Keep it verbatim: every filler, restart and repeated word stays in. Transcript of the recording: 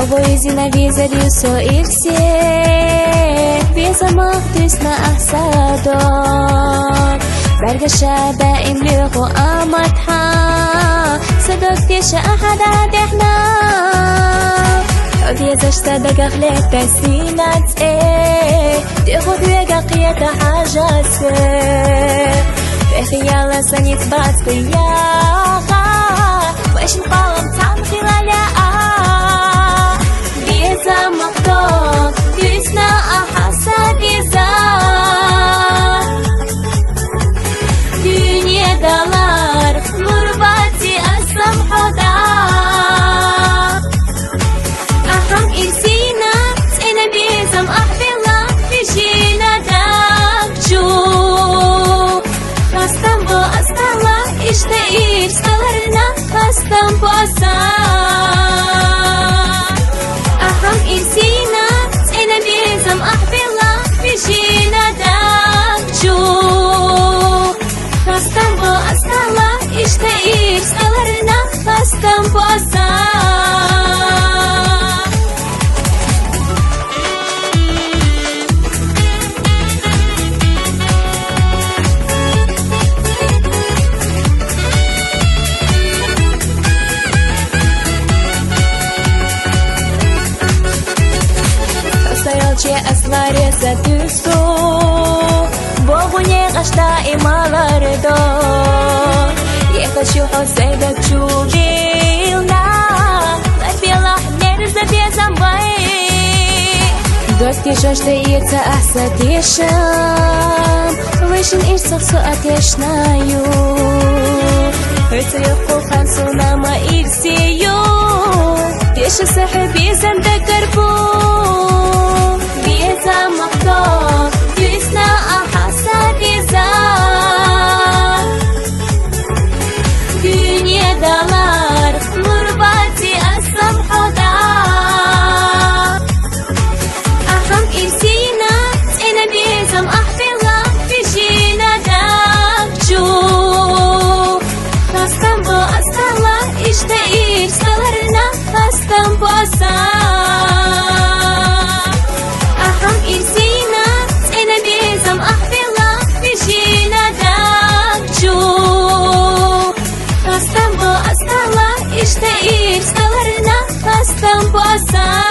Абу изина везар юсо ирсе, безамах дусна ахсадо. Баргаша даим леху аматха, садот деша ахада дехна. Везаш садагах лета синац э, деху вега къета хажасе. Бехияла саниц бацкъияха, вешин палам цан хилаля а. Безамахто, дусна ахаса беза. Дунедалар, лурбаци асам хода. Ахам ирсина, цена безам ахбела, бижина дагчу. Хастам бо астала, ишта ирсталарна, хастам бо аса. Ахам ирсина, цена безам ахбела, бижина дагчу. Хастам бо астала, ишта ирсталарна, хастам бо аса. Саялче асларе сатусу, богуне гашта ималардо. Ехачу хоседа чувилна, лабела нерза безамбай. Дости шошта ица аса тешам, вишин ирсах су атешнаю. Эцех кулхан сунама ирсию, теша сахи безам дагарбу. Безамахто, дусна ахаса беза. Дунедалар, лурбаци асам хода. Ахам ирсина, цена безам ахбела, бижина дагчу. Хастам бо астала, ишта ирсталарна, хастам бо аса. Ахам ирсина, цена безам ахбела, бижина дагчу. Хастам бо астала, ишта ирсталарна, хастам бо аса.